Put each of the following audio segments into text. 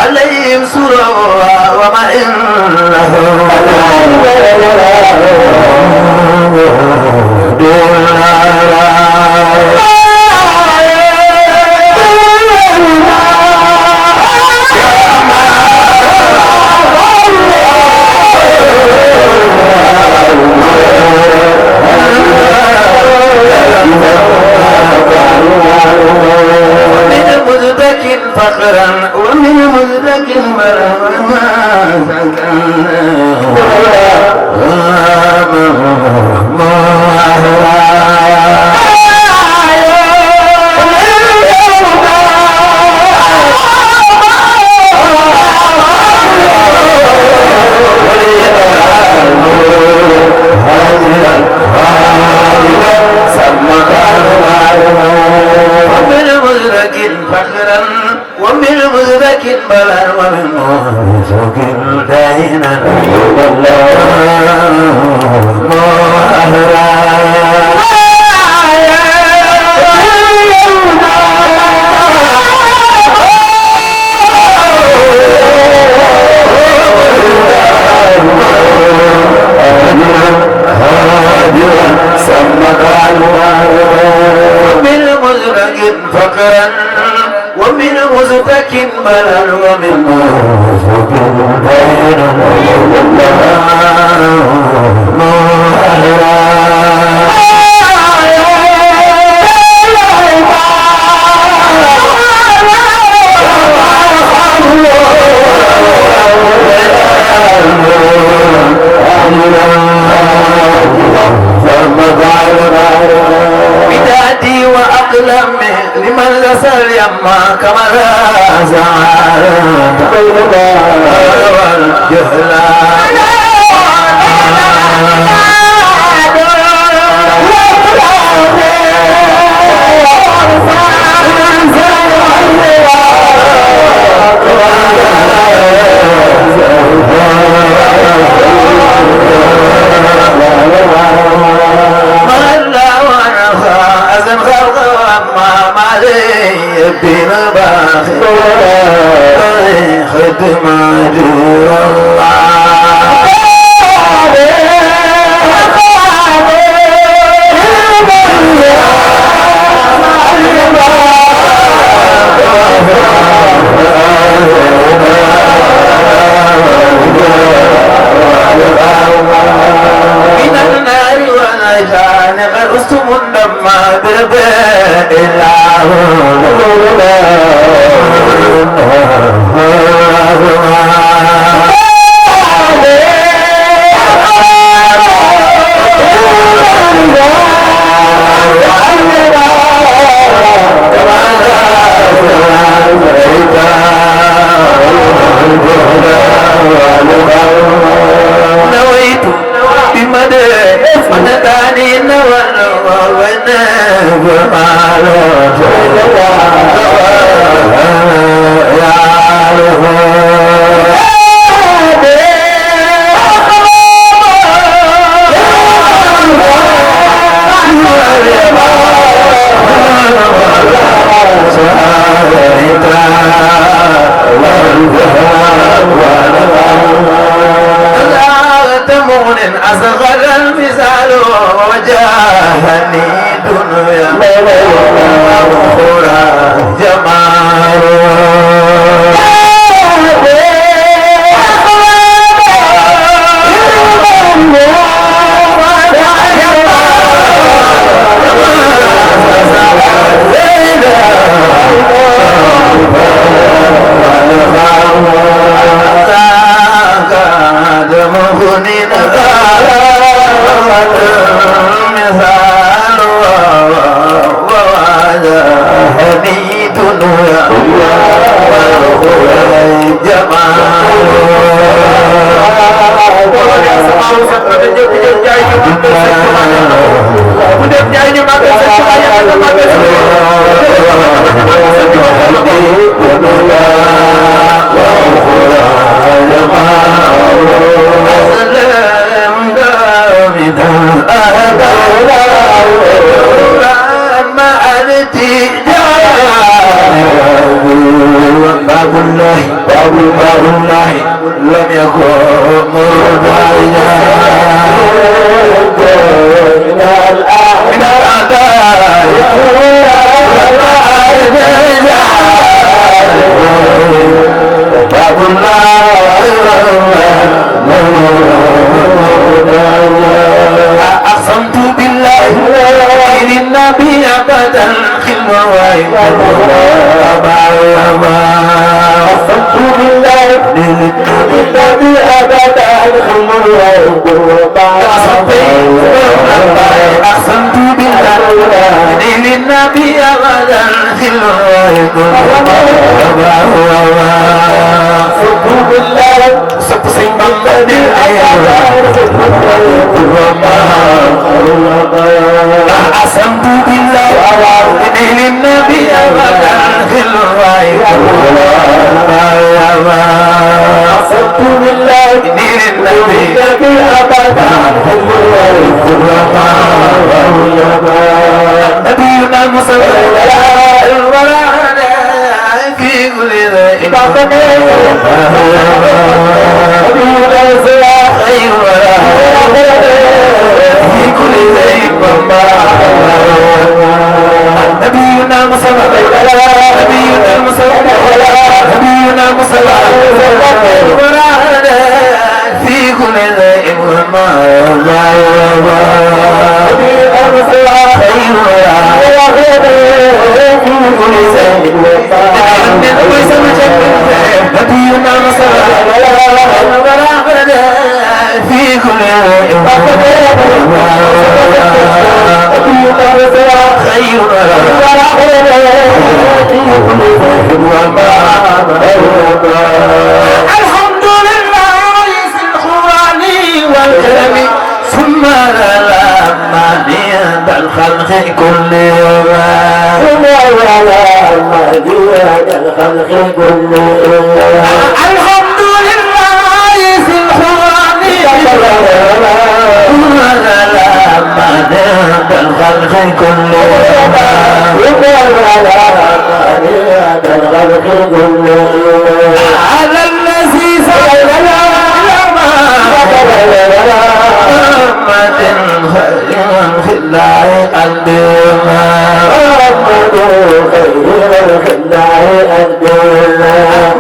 عليهم سرورا وما إنهم ومن مزدك فخرا ومن مزدك فخرا ومن مزدك بلا ومن مزدك دينا فقرا ومن مزدك بلا ومن مزدك دينا بدادي وأقلمي لمن لسل يما كما زعل والجهلان بنا باخر خدمة الله من النار ونجان غرستم الدم بالبئلاه نويت بمدى فتتاني نور ونبع أصغر المثال وجاهني دنيا وأخرى جمال باب الله أقسمت بالله بالذي أبدا الخمر والقربى أقسمت بالله للنبي أبدا أقسمت بالله سبسم الذي أقسمت بالله للنبي أبدا أقسمت بالله للنبي أبدا نبينا مصطفى في كل ذي خير في كل ذي نبينا مصطفى نبينا مصطفى نبينا مصطفى في كل ذي نبينا مصطفى في كل خير الحمد لله في القرآن والكرم ثم لما نياب الخلق كلهم الحمد لله في القرآن ثم لما نياب الخلق كلهم على الذي سأل محمد خير الخلاء قدما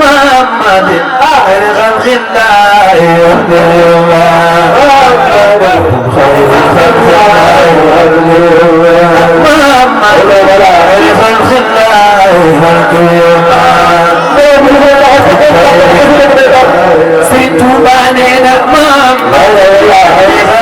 محمد خير الخلاء قدما خير الخلاء محمد خير الخلاء قدما ست بنينا محمد خير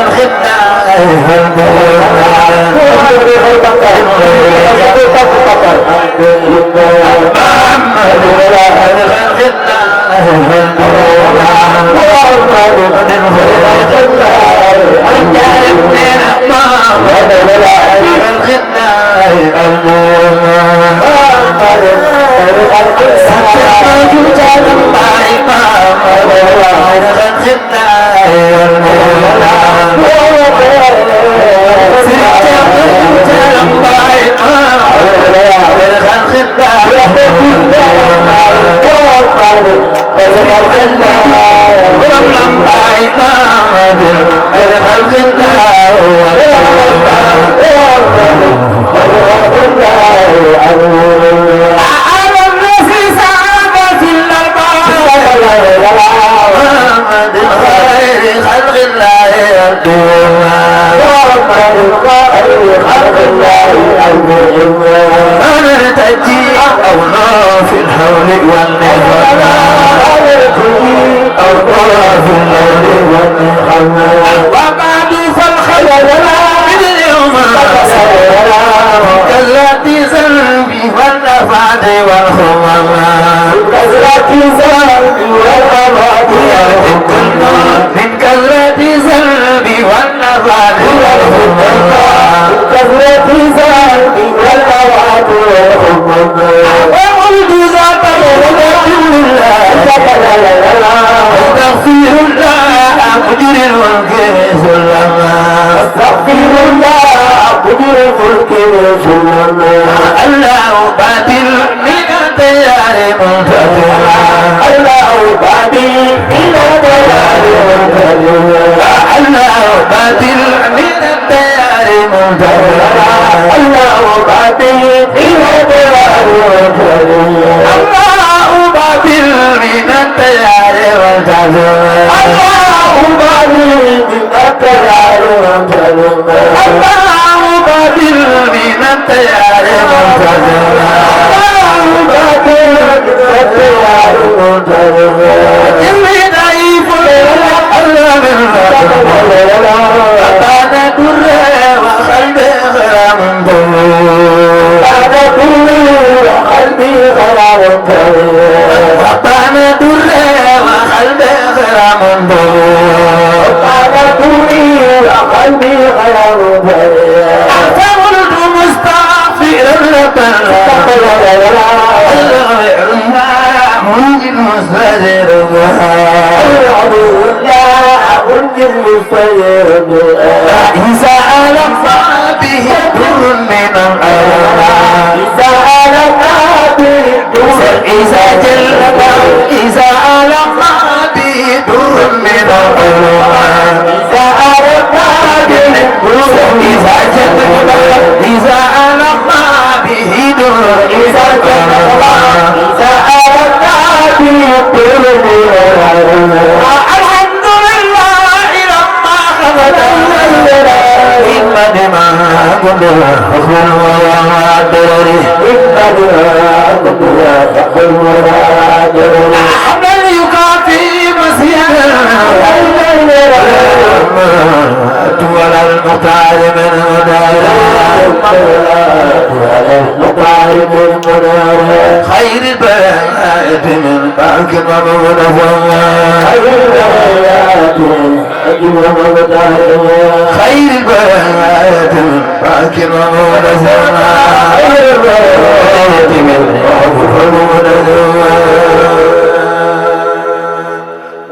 في الحول والنعمة وبعد فالخير من اليوم كالتي ذنبي والنفعت والخمم كالتي ذنبي والنفعت من كالتي ذنبي والنفعت والخمم كالتي ذنبي والنفعت والخمم وقلت ذات استغفر الله مجري الملك سلما استغفر الله مجري الملك سلما الله باطل من التيار منتظرا الله باطل من التيار منتظرا الله باطل من التيار منتظرا الله باطل من التيار منتظرا الله باطل من التيار منتظرا الله باطل من التيار منتظرا الله باطل من التيار منتظرا مستجر إذا ألقى به در من الأرض إذا جلب إذا ألقى به در من الأرض إذا جلب إذا ألقى به در إذا جلب إذا ألقى به در الحمد لله لما خبر إما دماء قدرة أخبر وعادر إما دماء قدرة أخبر وعادر أحمد يكافي مسيحا ولا المطار من مدار خير البيات من باك ومغنفا خير البيات من باك ومغنفا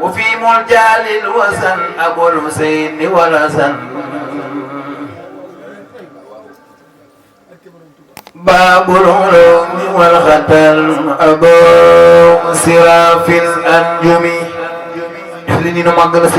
وفي مرجال الوسن أبو الحسين والحسن باب العلوم والختل أبو سراف الأنجم لني نمغل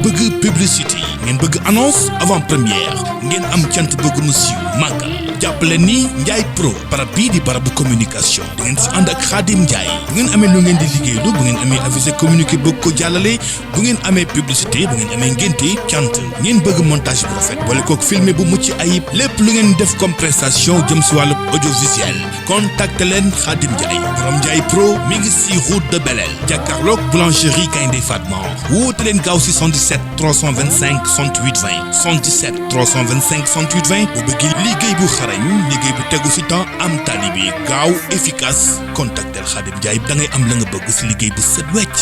bëgg publicité ngeen bëgg annonce avant première ngeen am cant bëgg mu siiw màggal jàppale ni Ndiaye Pro barab bii di barabu communication da ngeen si ànd ak Khadim Ndiaye bu ngeen amee lu ngeen di liggéeylu bu ngeen amee avisé communiqué bëgg ko jàllale bu ngeen amee publicité bu ngeen amee ngénte cant ngeen bëgg montage bu rafet boole kook filmé bu mucc ayib lépp lu ngeen def comme prestation jëm si wàllu audiovisuel contacte leen Khadim Ndiaye borom Ndiaye Pro mi ngi si route de Belel jàkkaarloog boulangerie Gaynde Fatma woote leen gaaw si 77 325 68 20 77 325 68 20 bu bëgg liggéey bu xarañ liggéey bu tegu si temps am tali bi gaaw efficace contactel Khadim Ndiaye da ngay am la nga bëgg si liggéey bu set wecc